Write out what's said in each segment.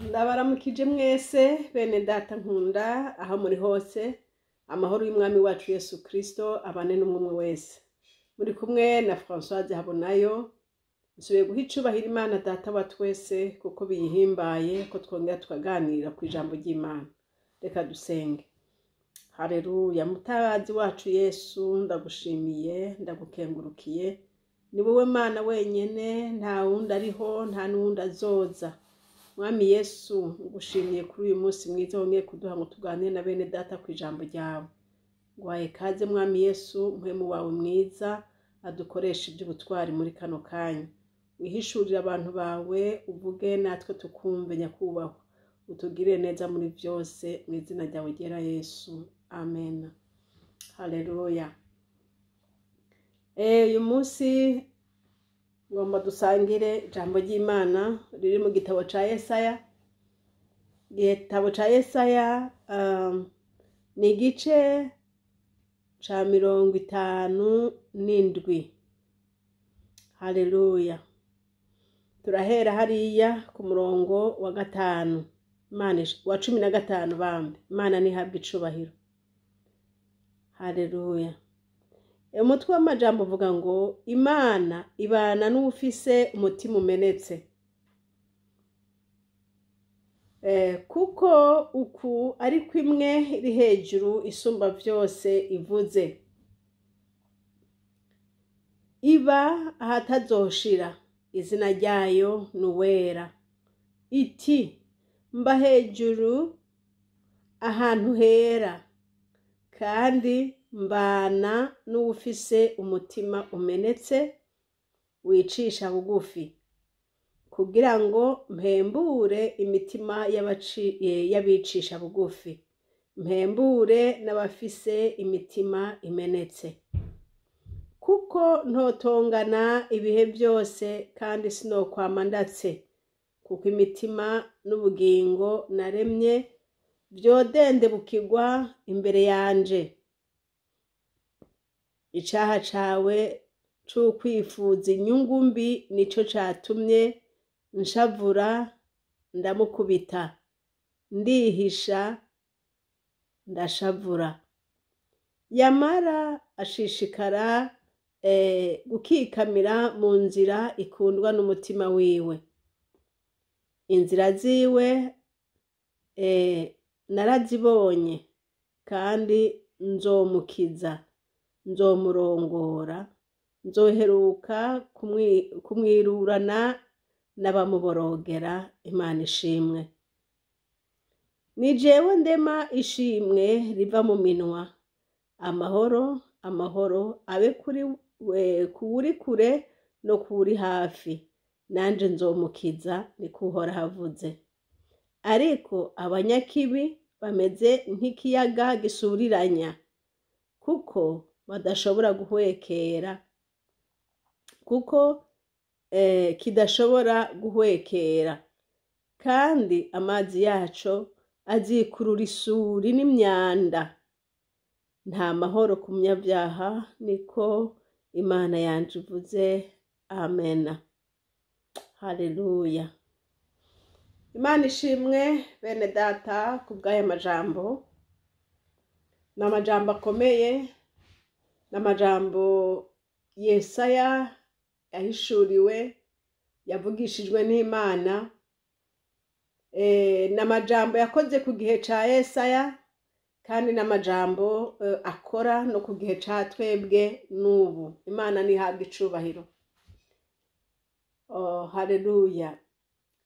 Ndabaramukije mwese bene data nkunda aho muri hose, amahoro y'umwami wacu Yesu Kristo abane n'umwe wese. Muri kumwe na Françoise Habonayo. Nsubiye guha icubahiro Imana data wa twese kuko biyihimbaye ko twongera tukaganira ku ijambo ry'Imana. Reka dusenge. Haleluya, mutabazi wacu Yesu, ndagushimiye, ndagukengurukiye. Ni wowe Mana wenyene, nta wundi ariho, nta n'uwundi azoza. Mwami Yesu, ngushimiye kuri uyu munsi mwiza wongeye kuduha ngo tuganire na bene data ku ijambo ryawe. Ngwaye kaze Mwami Yesu, mpwemu wawe mwiza adukoresha iby'ubutwari muri kano kanya. Wihishurire abantu bawe, uvuge natwe tukumve nyakubahwa. Utugirire neza muri byose, mu izina ryawe ryera Yesu. Amen. Haleluya. Uyu munsi ngomba dusangire ijambo ry'Imana riri mu gitabo ca Yesaya. Igitabo ca Yesaya ni igice ca 57. Haleluya. Turahera hariya ku murongo wa 5. Imana wa 15 bambe. Imana nihabwe icubahiro. Haleluya. Umutwe w'amajambo uvuga ngo Imana ibana n'uwufise umutima umenetse. Kuko uku ari kwimwe iri hejuru isumba vyose ivuze. Iba ahatazoshira, izina ryayo ni Uwera. Iti mba hejuru ahantu hera, kandi mbana n'uwufise umutima umenetse wicisha bugufi, kugira ngo mpembure imitima y'abicisha bugufi, mpembure n'abafise imitima imenetse. Kuko ntotongana ibihe byose, kandi sinokwama ndatse, kuko imitima n'ubugingo naremye vyodendebukirwa imbere yanje. Icaha cawe c'ukwifuza inyungu mbi nico catumye nshavura ndamukubita, ndihisha ndashavura. Yamara ashishikara gukikamira mu nzira ikundwa n'umutima wiwe. Inzira ziwe narazibonye, kandi nzomukiza, nzomurongora, nzoheruka kumwirurana n'abamuborogera. Imana ishimwe. Ni jewe ndema ishimwe riva mu minwa. Amahoro, amahoro abe kuri kuwuri kure no kuwuri hafi, nanje nzomukiza, niko Uhoraho avuze. Ariko abanyakibi bameze nk'ikiyaga gisuriranya, kuko badashobora guhwekera, kuko kidashobora guhwekera, kandi amazi yaco azikurura isuri n'imyanda. Nta mahoro ku munyabyaha, niko Imana yanje ivuze. Amena. Haleluya. Imana ishimwe bene data kubw'aya majambo. Ni amajambo akomeye, ni amajambo Yesaya yahishuriwe, yavugishijwe n'Imana. Ni amajambo yakoze ku gihe ca Yesaya, kandi n'amajambo akora no ku gihe ca twebwe n'ubu. Imana nihabwe icubahiro. Oh, haleluya.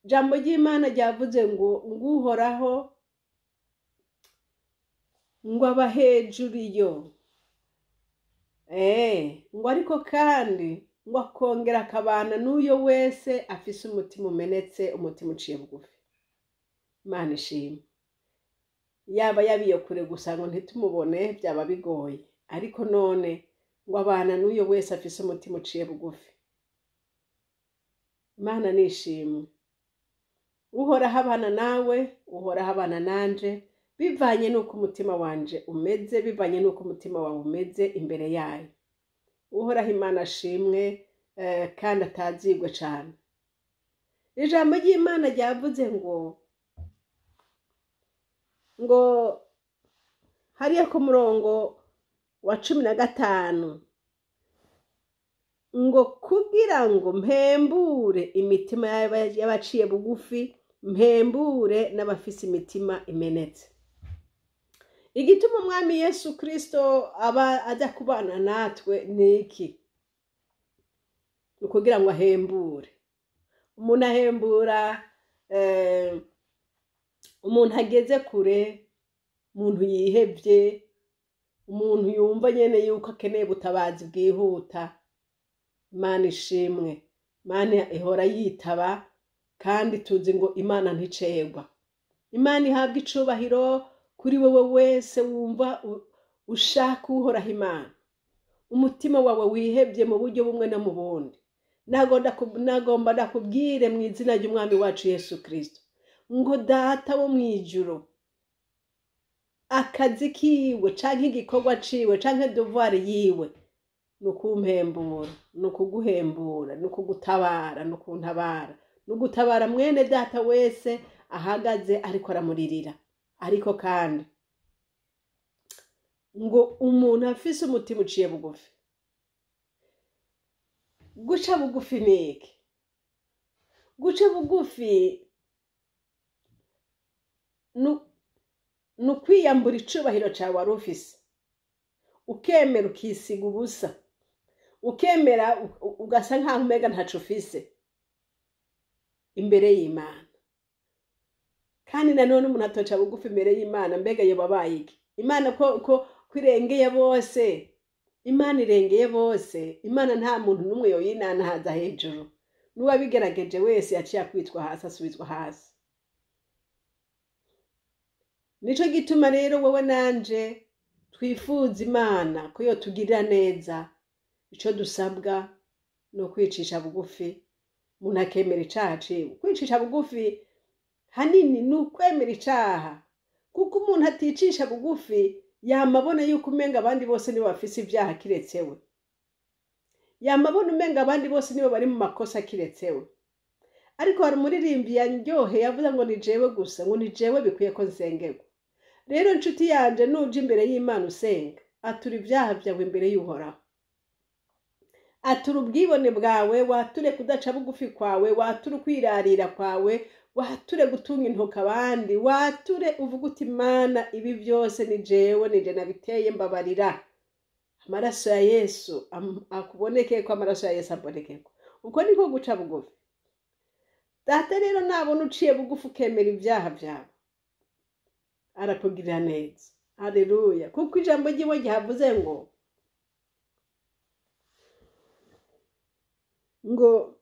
Jambo ry'Imana ryavuze ngo nguhoraho ngo aba hejuru iyo, ngo ariko kandi ngo akongera akabana n'uyo wese afise umutima umenetse, umutima uciye bugufi. Imana ishimwe. Yaba yabiye kure gusa ngo ntitumubone byaba bigoye, ariko none ngo abana n'uyo wese afise umutima uciye bugufi. Imana nishimwe. Uhoraho abana nawe, uhoraho abana nanje, bivanye n'uko umutima wanje umeze, bivanye n'uko umutima wawe umeze imbere yayo. Uhoraho Imana ashimwe, kandi atazigwe cane. Ijambo ry'Imana ryavuze ngo Ngo hariya ku murongo wa 15 ngo kugira ngo mpembure imitima y'abaciye bugufi, mpembure n'abafise imitima imenetse. Igituma umwami Yesu Kristo aba ajya kubana natwe ni iki? Ni ukugira ngo ahembure. Umuntu ahembura umuntu ageze kure, umuntu yihebye, umuntu yumva nyene yuko akeneye ubutabazi bwihuta. Imana ishimwe, Imana ihora yitaba, kandi tuzi ngo Imana nticegwa. Imana ihabwa icubahiro kuri wewe wese wumva ushaka Uhoraho Imana, umutima wawe wihebye mu buryo bumwe no mu bundi. Nagomba ndakubwire mu izina ry'umwami wacu Yesu Kristo ngo Data wo mw'ijuru akazi kiwe canke igikorwa ciwe canke devoir yiwe ni ukumpembura, ni ukuguhembura, ni ukugutabara, ni ukuntabara, ni ugutabara mwene data wese ahagaze ariko aramuririra. Ariko kandi ngo umuntu afise umutima uciye bugufi. Guca bugufi ni iki? Guca bugufi ni ukwiyambura icubahiro cawe wari ufise, ukemera ukisiga ubusa, ukemera ugasa nkaho umenga ntaco ufise imbere y'Imana. Kandi nanone umuntu atoca bugufi imbere y'Imana, mbega yoba abaye iki? Imana ko irengeye bose, Imana irengeye bose, Imana nta muntu n'umwe yoyinanahaza hejuru. N'uwabigerageje wese yaciye akwitwa hasi, asubizwa hasi. Nico gituma rero wewe nanje twifuza Imana ko yotugirira neza. Ico dusabwa ni ukwicisha bugufi, umuntu akemera icaha ciwe. Kwicisha bugufi hanini ni ukwemera icaha, kuko umuntu aticisha bugufi yama abona yuko umenga abandi bose nibo bafise ivyaha kiretse we, yama abona umenga abandi bose nibo bari mu makosa kiretse we. Ariko hari umuririmbyi yanryoheye yavuze ngo ni jewe gusa, ngo ni jewe bikwiye ko nsengerwa. Rero nshuti yanje, nuja imbere y'Imana usenga, atura ibyaha vyawe imbere y'Uhoraho, atura ubwibone bwawe, wature kudaca bugufi kwawe, wature ukwirarira kwawe, wature gutunga intoke abandi, wature uvuga uti Imana ibi byose ni jewe, ni je nabiteye, mbabarira. Amaraso ya Yesu akubonekeko, amaraso ya Yesu abonekeko. Uko niko guca bugufi. Data rero nabona uciye bugufi ukemera ibyaha vyawe, arakugirira neza. Haleluya. Kuko ijambo ry'iwe ryavuze ngo ngo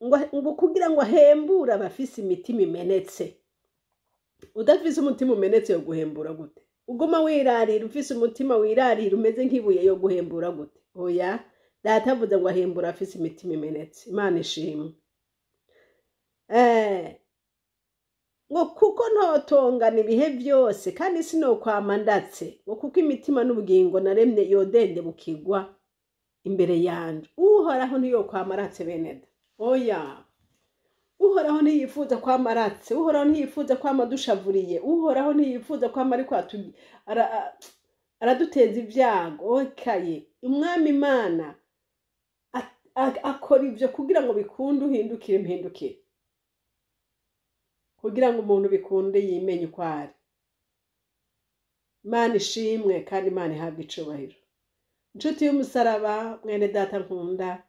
ngo ngo kugira ngo ahembure abafise imitima imenetse. Udafise umutima umenetse yo guhembura gute? Uguma wirarira ufise umutima wirarira umeze nk'ibuye yo guhembura gute? Oya, Data avuze ngo ahembura afise imitima imenetse. Imana ishimwe. Ngo kuko ntotongana ibihe byose, kandi sinokwama ndatse, ngo kuko imitima n'ubugingo naremye yodende bukigwa imbere yanje. Uhoraho ntiyokwama aratse bene da. Oya, Uhoraho ntiyifuza kwama aratse, Uhoraho ntiyifuza kwama dushavuriye, Uhoraho ntiyifuza kwama ariko araduteza ibyago. Okaye, Umwami Imana akora ivyo kugira ngo bikunde uhindukire impindukire, kugira ngo umuntu bikunde yimenye uko ari. Imana ishimwe kandi Imana ihabwe icubahiro. Inshuti y'umusaraba, mwene data nkunda,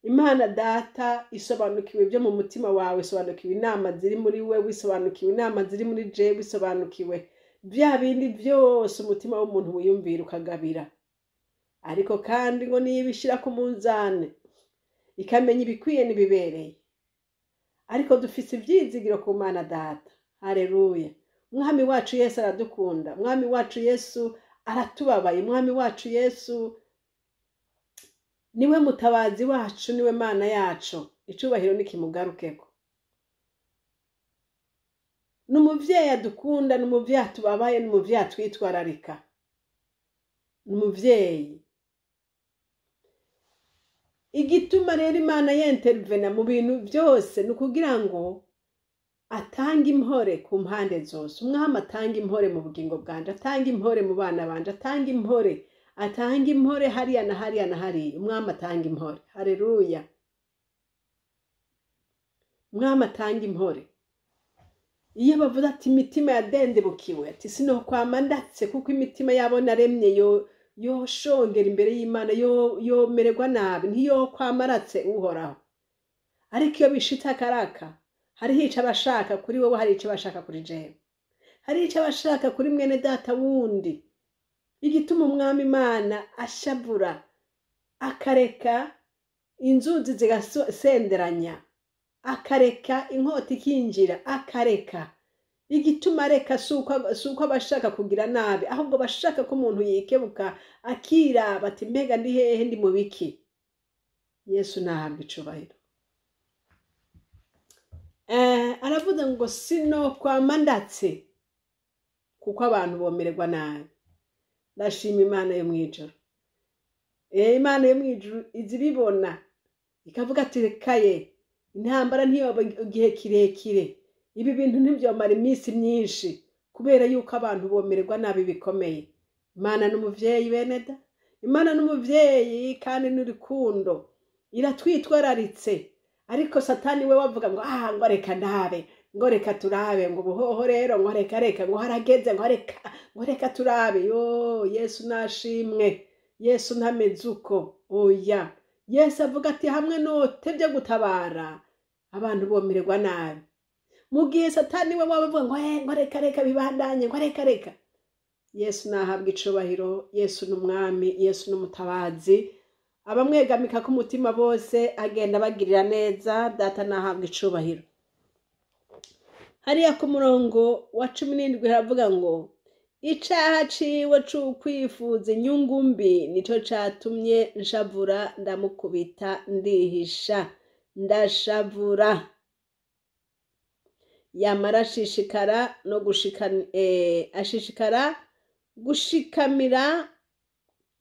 Imana Data isobanukiwe ibyo mu mutima wawe, isobanukiwe inama ziri muri wewe, isobanukiwe inama ziri muri jewe, isobanukiwe bya bindi byose umutima w'umuntu wiyumvira ukagabira. Ariko kandi ngo niyibishira ku munzane, ikamenya ibikwiye n'ibibereye. Ariko dufise ivyizigiro ku Mana Data. Haleluya. Umwami wacu Yesu aradukunda, Umwami wacu Yesu aratubabaye, Umwami wacu Yesu niwe mutabazi wacu, niwe Mana yacu. Icubahiro nikimugarukeko. Ni umuvyeyi adukunda, ni umuvyeyi atubabaye, ni umuvyeyi atwitwararika, ni umuvyeyi. Igituma rero Imana yentervena mu bintu byose ni ukugira ngo Atanga impore ku mpande zose. Umwami atanga impore mu bugingo bwanje, atanga impore mu bana banje, atanga impore, atanga impore hariya na hariya na hariya. Umwami atanga impore. Haleluya. Umwami atanga impore. Iyo bavuze ati imitima yadendebukiwe, ati sinokwama ndatse kuko imitima yabo naremye yo yoshongera imbere y'Imana, yo yomererwa nabi, ntiyokwama aratse Uhoraho. Ariko iyo bishitse akaraka, hariho ico abashaka kuri wowe, hari ico abashaka kuri jewe, hari ico abashaka kuri mwene data wundi. Igituma Umwami Imana ashavura akareka inzuzi zigasenderanya, akareka inkota ikinjira, akareka. Igituma areka suko abashaka kugira nabi, ahubwo bashaka ko umuntu yikebuka akiraba ati mbega ndi hehe, ndi mu biki? Yesu nahabwa icubahiro. Aravuga ngo sinokwama ndatse kuko abantu bomererwa nabi. Ndashima Imana yo mw'ijuru. Imana yo mw'ijuru izi ibibona ikavuga ati rekaye, intambara ntiyoba igihe kirekire, ibi bintu ntibyomara iminsi myinshi kubera yuko abantu bomererwa nabi bikomeye. Imana n'umuvyeyi beneda, Imana n'umuvyeyi kandi n'urukundo, iratwitwararitse. Ariko Satani we wavuga ngo ah, ngo reka ndabe, ngo reka turabe, ngo buhoho rero, ngo reka reka, ngo harageze, ngo reka, ngo reka turabe. Yo, Yesu nashimwe. Yesu ntameze uko. Oya, Yesu avuga ati hamwe notevye gutabara abantu bomererwa nabi. Mu gihe Satani we wavuga ngo ngo reka reka bibandanye, ngo reka reka. Yesu nahabwa icubahiro. Yesu n'umwami, Yesu n'umutabazi. Abamwegamika ku mutima bose agenda bagirira neza. Data nahabwa icubahiro. Hariya ku murongo wa 17 haravuga ngo icaha ciwe c'ukwifuza inyungu mbi nico catumye nshavura, ndamukubita ndihisha, ndashavura. Yamara ashishikara no gushika, ashishikara gushikamira,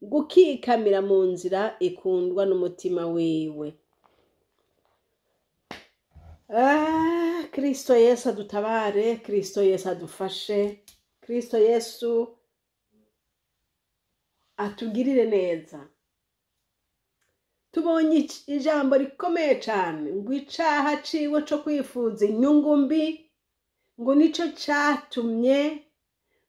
gukikamira mu nzira ikundwa n'umutima wiwe. Kristo Yesu adutabare, Kristo Yesu adufashe, Kristo Yesu atugirire neza. Tubonye ijambo rikomeye cane ngo icaha ciwe co kwifuza inyungu mbi ngo nico catumye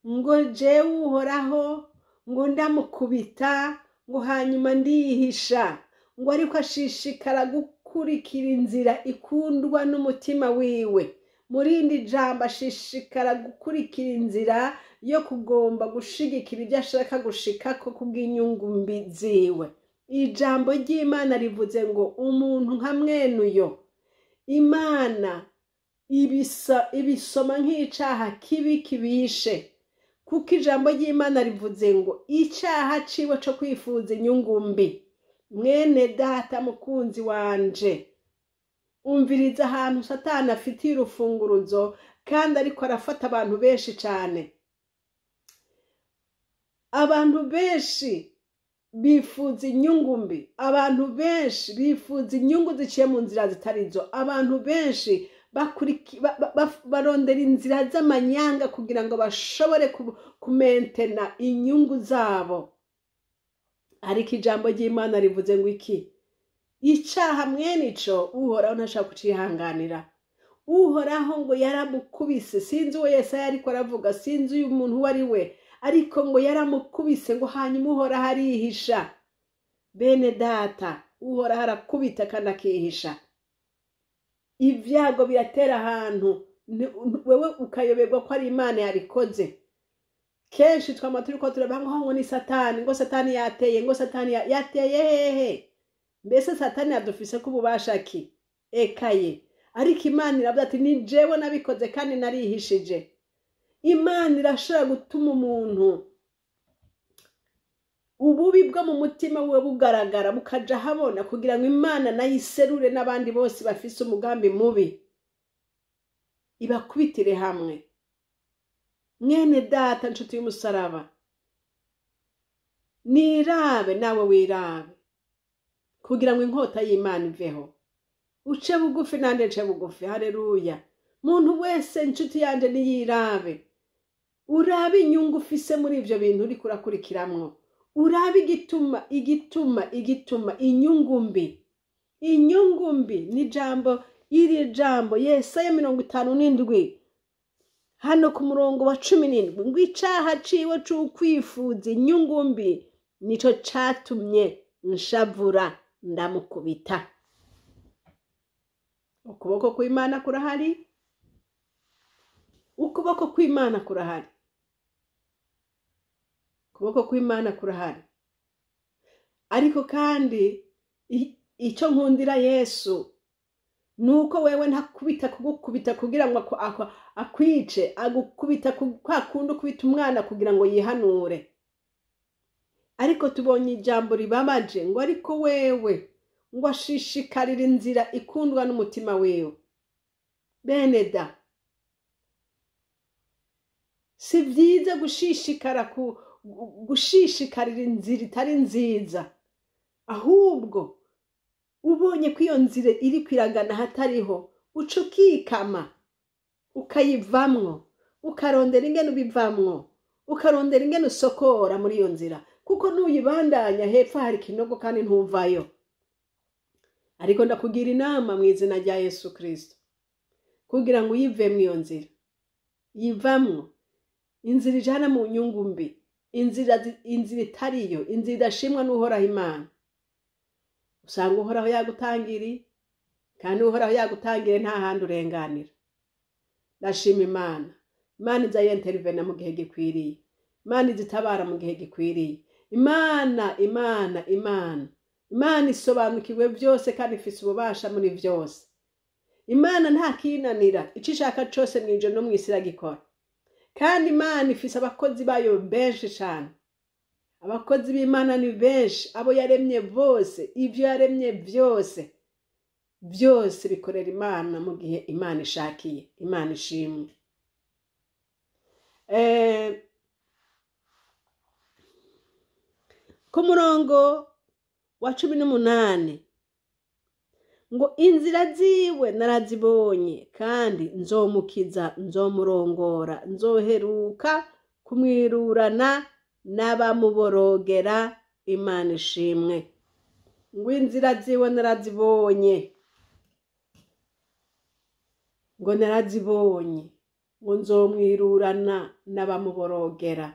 ngo jewe Uhoraho ngo ndamukubita, ngo hanyuma ndihisha, ngo ariko ashishikara gukurikira inzira ikundwa n'umutima wiwe. Murindi jambo ashishikara gukurikira inzira yo kugomba gushigikira ibyo ashaka gushikako kubw'inyungu mbi ziwe. Ijambo ry'Imana rivuze ngo umuntu nka mwenuyo Imana ibisoma nk'icaha kibi kibishe, kuko ijambo ry'Imana rivuze ngo icaha ciwe co kwifuza inyungu mbi. Mwene data mukunzi wanje, umviriza ahantu Satani afitiye urufunguruzo kandi ariko arafata abantu benshi cane. Abantu benshi bifuza inyungu mbi, abantu benshi bifuza inyungu ziciye mu nzira zitarizo, abantu benshi barondera inzira z'amanyanga kugira ngo bashobore kumentena inyungu zabo. Ariko ijambo ry'Imana rivuze ngo iki? Icaha mwene ico Uhoraho ntashaka kucihanganira. Uhoraho ngo yaramukubise, sinzi uwo Yesaya ariko aravuga, sinzi uyu muntu uwo ari we, ariko ngo yaramukubise, ngo hanyuma Uhoraho arihisha. Bene data, Uhoraho arakubita kandi akihisha. Ibyago biratera ahantu wewe ukayoberwa ko ari Imana yabikoze. Kenshi twama turiko turavuga ngo ni Satani, ngo Satani yateye, ngo Satani yateye hehe? Mbese Satani yadufise ko ububasha ki? Ekaye. Ariko Imana iravuga ati ni jewe nabikoze kandi narihishije. Imana irashobora gutuma umuntu ububi bwo mu mutima we bugaragara bukaja habona, kugira ngo Imana nayo iserure n'abandi bose bafise umugambi mubi ibakubitire hamwe. Mwene data nshuti y'umusaraba, nirabe nawe wirabe kugira ngo inkota y'Imana iveho. Uce bugufi nande nce bugufi. Haleluya. Muntu wese inshuti yanje niyirabe, urabe inyungu ufise muri ivyo bintu uriko urakurikiramwo, urabe igituma igituma igituma inyungu mbi. Inyungu mbi ni jambo, iri jambo Yesaya 57 hano ku murongo wa 17 ngo icaha ciwe c'ukwifuza inyungu mbi nico catumye nshavura ndamukubita. Ukuboko kw'Imana kurahari, ukuboko kw'Imana kurahari, ukuboko kw'Imana kurahari. Ariko kandi icyo nkundira Yesu nuko wewe ntakubita kugukubita kugira ngo akwice, agukubita kwa kundi ukubita umwana kugira ngo yihanure. Ariko tubonye ijambo ribabaje ngo ariko wewe ngo ashishikarira inzira ikundwa n'umutima wiwe. Bene da, si vyiza gushishikara gushishikarira inzira itari nziza, ahubwo ubonye ko iyo nzira iri kwiragana hatariho, uca ukikama ukayivamwo, ukarondera ingene ubivamwo, ukarondera ingene usokora muri iyo nzira, kuko nuyibandanya hepfo hari ikinogo kandi ntuvayo. Ariko ndakugira inama mu izina rya Yesu Kristo kugira ngo uyivemwo iyo nzira, yivamwo inzira ijana mu nyungu mbi, inzira itariyo, inzira idashimwa n'Uhoraho Imana. Usanga Uhoraho yagutangiriye, kandi Uhoraho yagutangiriye nta handi urenganira. Ndashima Imana. Imana iza yenterivena mu gihe gikwiriye, Imana izitabara mu gihe gikwiriye. Imana Imana Imana Imana isobanukiwe byose kandi ifise ububasha muri byose. Imana nta kinanira, ico ishaka cose mw'ijuru no mw'isi iragikora. Kandi Imana ifise abakozi bayo benshi cane. Abakozi b'Imana ni benshi, abo yaremye bose, ivyo yaremye byose byose bikorera Imana mu gihe Imana ishakiye. Imana ishimwe. Ku murongo wa 18 ngo inzira ziwe narazibonye, kandi nzomukiza, nzomurongora, nzoheruka kumwirurana n'abamuborogera. Imana ishimwe. Ngo inzira ziwe narazibonye, ngo narazibonye, ngo nzomwirurana n'abamuborogera.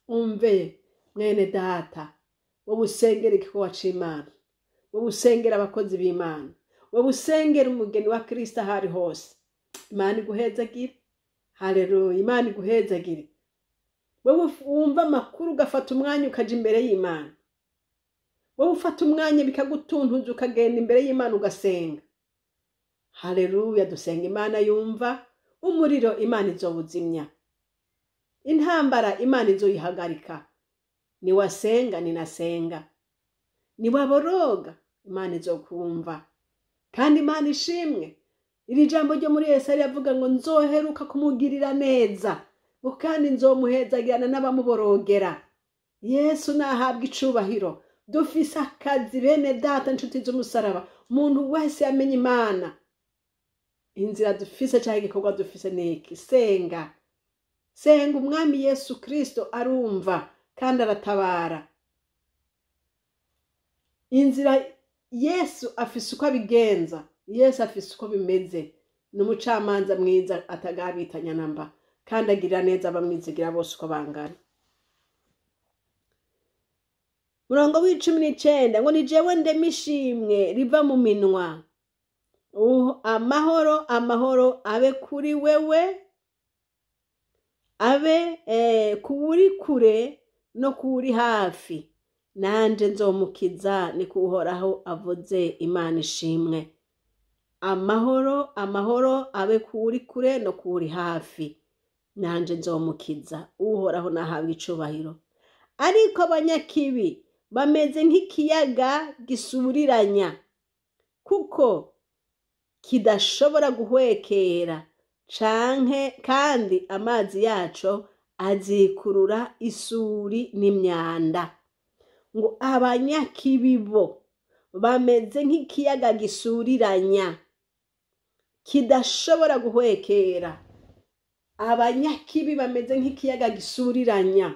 Umve mwene data, wowe usengera igikorwa c'Imana, wowe usengera abakozi b'Imana, wowe usengera umugeni wa Kristo aho ari hose, Imana iguhezagire. Haleluya, Imana iguhezagire. Wowe wumva amakuru ugafata umwanya ukaja imbere y'Imana, wowe ufata umwanya bikagutuntuza ukagenda imbere y'Imana ugasenga. Haleluya, dusenga Imana yumva. Umuriro Imana izowuzimya, intambara Imana izoyihagarika. Niwasenga ninasenga, niwaboroga Imana izokumva. Kandi Imana ishimwe. Iri jambo ryo muri Yesaya rivuga ngo nzoheruka kumugirira neza, ngo kandi nzomuhezagirana n'abamuborogera. Yesu nahabwa icubahiro. Dufise akazi bene data, nshuti z'umusaraba. Umuntu wese yamenye Imana, inzira dufise cyangwa igikorwa dufise ni iki? Senga, senga. Umwami Yesu Kristo arumva kandi aratabara. Inzira Yesu afise uko abigenza, Yesu afise uko bimeze. Ni umucamanza mwiza atagabitanya namba, kandi agirira neza abamwizigira bose uko bangana. Murongo w'19 ngo ni jewe ndema ishimwe riva mu minwa, amahoro amahoro abe kuri wewe, abe kuwuri kure no kuwuri hafi, nanje nzomukiza, niko Uhoraho avuze. Imana ishimwe. Amahoro amahoro abe kuwuri kure no kuwuri hafi, nanje nzomukiza. Uhoraho nahabwa icubahiro. Ariko abanyakibi bameze nk'ikiyaga gisuriranya, kuko kidashobora guhwekera, canke kandi amazi yaco azikurura isuri n'imyanda. Ngo abanyakibi bo bameze nk'ikiyaga gisuriranya, Kidashobora guhwekera. Abanyakibi bameze nk'ikiyaga gisuriranya.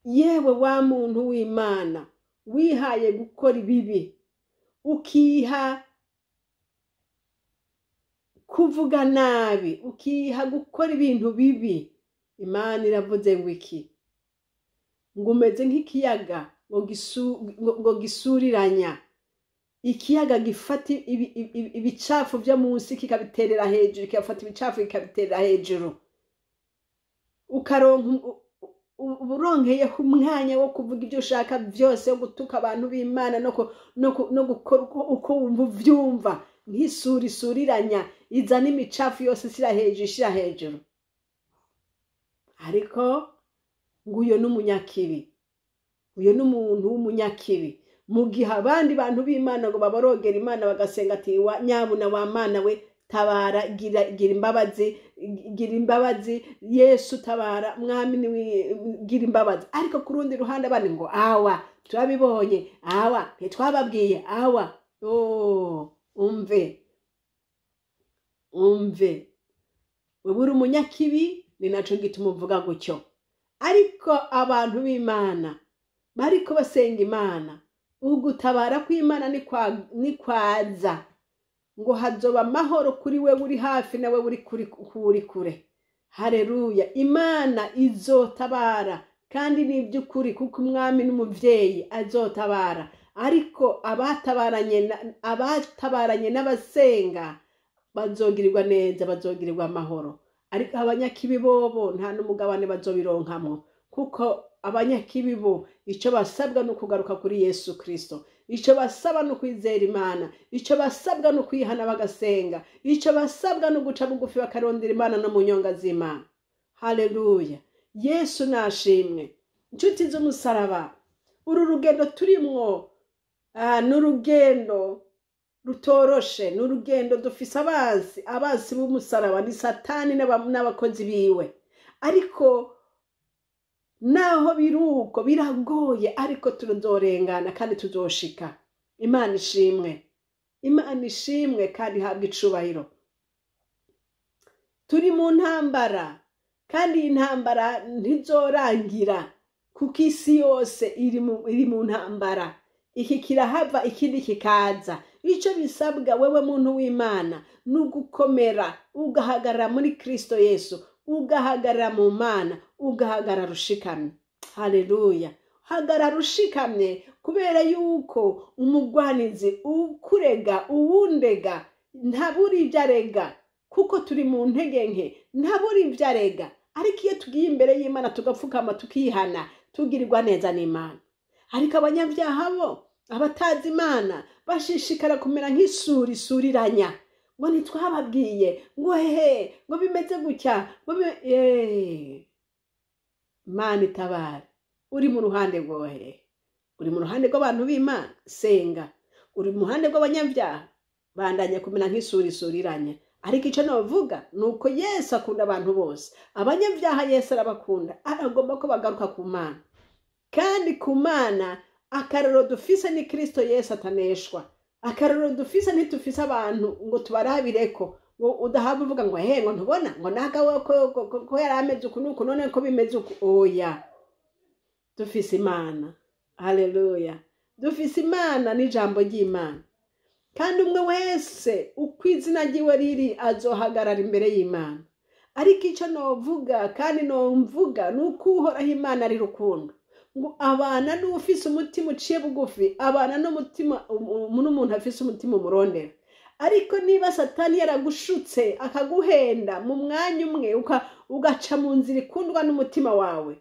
Yewe wa muntu w'Imana wihaye gukora ibibi, ukiha kuvuga nabi, ukiha gukora ibintu bibi, Imana iravuze ngo iki? Ngo umeze nk'ikiyaga ngo gisuriranya. Ikiyaga gifata ibicafu byo munsi kikabiterera hejuru, kigafata ibicafu kikabiterera hejuru. Ukaronka uburonkeyeho umwanya wo kuvuga ibyo ushaka byose, wo gutuka abantu b'Imana no gukora uko wumva uvyumva, nk'isuri isuriranya izana imicafu yose ishyira hejuru, ishyira hejuru. Ariko ngo uyo n'umunyakibi, uyo n'umuntu w'umunyakibi. Mu gihe abandi bantu b'Imana ngo baborogera Imana bagasenga ati nyabuna wa Mana we tabara, gira imbabazi, gira imbabazi Yesu tabara, mwami gira imbabazi. Ariko ku rundi ruhande abandi ngo awa turabibonye, awa ntitwababwiye, awa. Oh, umve umve, wewe uri umunyakibi, ni naco gituma uvuga gutyo. Ariko abantu b'Imana bariko basenga Imana, ugutabara kw'Imana ni kwaza, ngo hazoba amahoro kuri we uri hafi nawe uri kure. Haleluya! Imana izotabara, kandi ni iby'ukuri, kuko umwami n'umuvyeyi azotabara. Ariko abatabaranye n'abasenga bazogirirwa neza, bazogirirwa amahoro. Ariko abanyakibi bobo nta n'umugabane bazobironkamwo, kuko abanyakibi bo icyo basabwa ni ukugaruka kuri Yesu Kristo, icyo basaba ni ukwizera Imana, icyo basabwa ni ukwihana bagasenga, icyo basabwa ni uguca bugufi bakarondera Imana no mu nyonga z'Imana. Haleluya! Yesu nashimwe. Inshuti z'umusaraba, uru rugendo turimwo ni urugendo rutoroshe, ni urugendo dufise abansi, abansi b'umusaraba ni Satani n'abakozi biwe. Ariko naho biruko biragoye, ariko tuzorengana kandi tuzoshika. Imana ishimwe, Imana ishimwe kandi ihabwe icubahiro. Turi mu ntambara, kandi iyi ntambara ntizorangira, kuko isi yose iri mu ntambara. Iki kirahava ikindi kikaza. Icyo bisabwa wewe muntu w'Imana ni ugukomera, ugahagarara muri Kristo Yesu, ugahagarara mu Mana, ugahagarara ushikamye. Haleluya! Hagarara ushikamye, kubera yuko umugwanizi ukurega, uwundega, ntabura ibyo arega, kuko turi mu ntege nke, ntabura ibyo arega. Ariko iyo tugiye imbere y'Imana tugapfukama tukihana, tugirirwa neza n'Imana. Ariko abanyabyaha bo, abatazi Imana, bashishikara kumera nk'isuri isuriranya, ngo ntitwababwiye, ngo hehe, ngo bimeze gutya, ngo Imana itabare. Uri mu ruhande rwohe? Uri mu ruhande rw'abantu b'Imana? Senga. Uri mu ruhande rw'abanyabyaha? Bandanya kumera nk'isuri isuriranya. Ariko icyo navuga ni uko Yesu akunda abantu bose. Abanyabyaha Yesu arabakunda, aragomba ko bagaruka ku Mana. Kandi ku Mana akarero dufise ni Kristo Yesu ataneshwa. Akarero dufise ntitufise abantu ngo tubarabireko, ngo udahava uvuga ngo he, ngo ntubona, ngo naka ko yari ameze uku nuku, none ko bimeze uku. Oya, dufise Imana. Haleluya! Dufise Imana n'ijambo ry'Imana. Kandi umwe wese uko izina ryiwe riri azohagarara imbere y'Imana. Ariko icyo novuga kandi nomvuga ni uko Uhoraho Imana ari rukundo, ngo abana n'ufise umutima uciye bugufi, abana n'umutima n'umuntu afise umutima umurondera. Ariko niba Satani yaragushutse akaguhenda mu mwanya umwe, ugaca mu nzira ikundwa n'umutima wawe,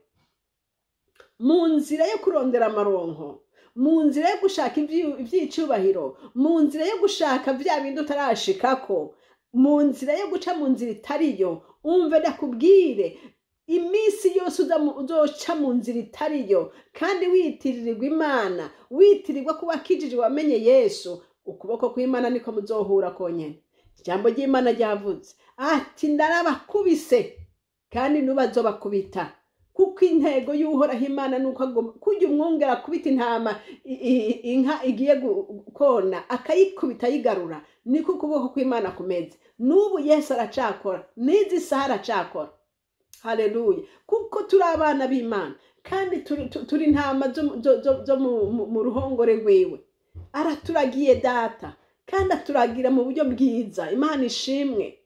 mu nzira yo kurondera amaronko, mu nzira yo gushaka ibyicubahiro, mu nzira yo gushaka bya bindi utarashikako, mu nzira yo guca mu nzira itariyo, umve ndakubwire, iminsi yose uzoca mu nzira itariyo, kandi witirirwa Imana, witirirwa kuba wakijije wamenye Yesu, ukuboko kw'Imana niko muzohura konyene. Ijambo ry'Imana ryavuze ati ndarabakubise kandi nubazobakubita. Kuko intego y'Uhoraho Imana ni uko agomba kujya umwungere akubita intama inka igiye kona, akayikubita ayigarura, niko ukuboko kw'Imana kumeze. N'ubu Yesu aracakora, n'izi saha aracakora. Haleluya! Kuko turi abana b'Imana kandi turi intama zo mu ruhongore rwiwe. Araturagiye Data, kandi aturagira mu buryo bwiza. Imana ishimwe.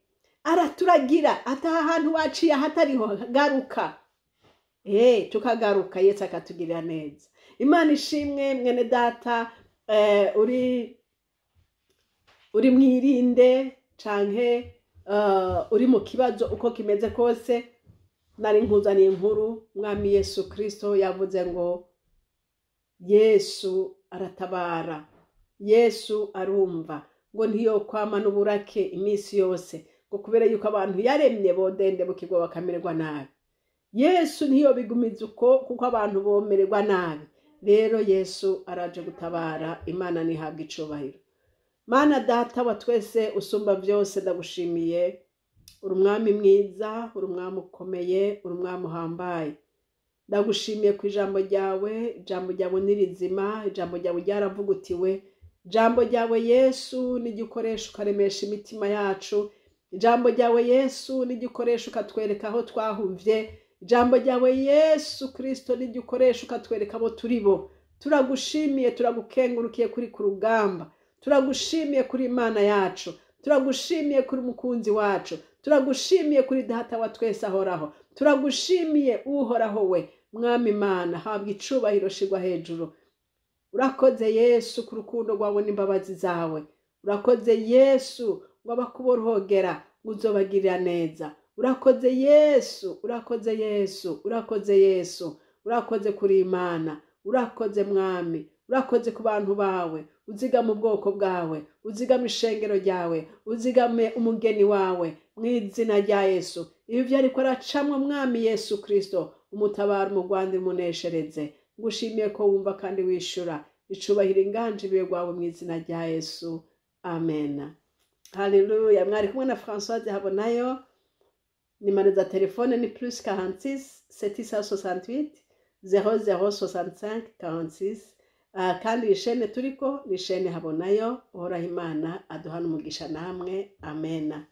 Araturagira ataha ahantu waciye ahatariho, garuka. Tukagaruka, Yesu akatugirira neza. Imana ishimwe. Mwene Data uri mwirinde canke uri mu kibazo uko kimeze kose, nari nkuzaniye inkuru. Mwami Yesu Kristo yavuze ngo Yesu aratabara, Yesu arumva, ngo ntiyokwama n'uburake iminsi yose, ngo kubera yuko abantu yaremye bodende bukirwa bakamererwa nabi. Yesu ntiyobigumiza uko, kuko abantu bomererwa nabi. Rero Yesu araje gutabara. Imana ntihabwe icubahiro. Mana Data wa twese usumba byose, ndagushimiye. Uri umwami mwiza, uri umwami ukomeye, uri umwami uhambaye. Ndagushimiye ku ijambo ryawe. Ijambo ryawe ni rizima, ijambo ryawe ryaravugutiwe. Ijambo ryawe Yesu n'igikoresho ukaremesha imitima yacu. Ijambo ryawe Yesu n'igikoresho ukatwereka aho twahuvye. Ijambo ryawe Yesu Kristo n'igikoresho ukatwereka abo turi bo. Turagushimiye, turagukengurukiye kuri ku rugamba. Turagushimiye kuri Imana yacu, turagushimiye kuri mukunzi wacu, turagushimiye kuri Data wa twese ahoraho. Turagushimiye Uhoraho we. Mwami Imana, habwa icubahiro, shirwa hejuru. Urakoze Yesu ku rukundo rwawe n'imbabazi zawe. Urakoze Yesu ngo abakuborohogera ngo uzobagirira neza. Urakoze Yesu, urakoze Yesu, urakoze Yesu, urakoze kuri Imana, urakoze Mwami, urakoze ku bantu bawe. Uzigame ubwoko bwawe, uzigame ishengero ryawe, uzigame umugeni wawe mu izina rya Yesu. Ibi byariko aracamwa, Mwami Yesu Kristo, umutabara, umugwandi, umuneshereze. Ngushimiye ko wumva kandi wishura. Icubahiro, inganje ibiwe rwawe mu izina rya Yesu, amen. Haleluya! Mwari kumwe na Françoise Habonayo. Nimero za telefone ni +46 768 0065 46. Kandi iyi shene turiko ni shene Habonayo. Uhoraho Imana aduhana umugisha namwe, amena.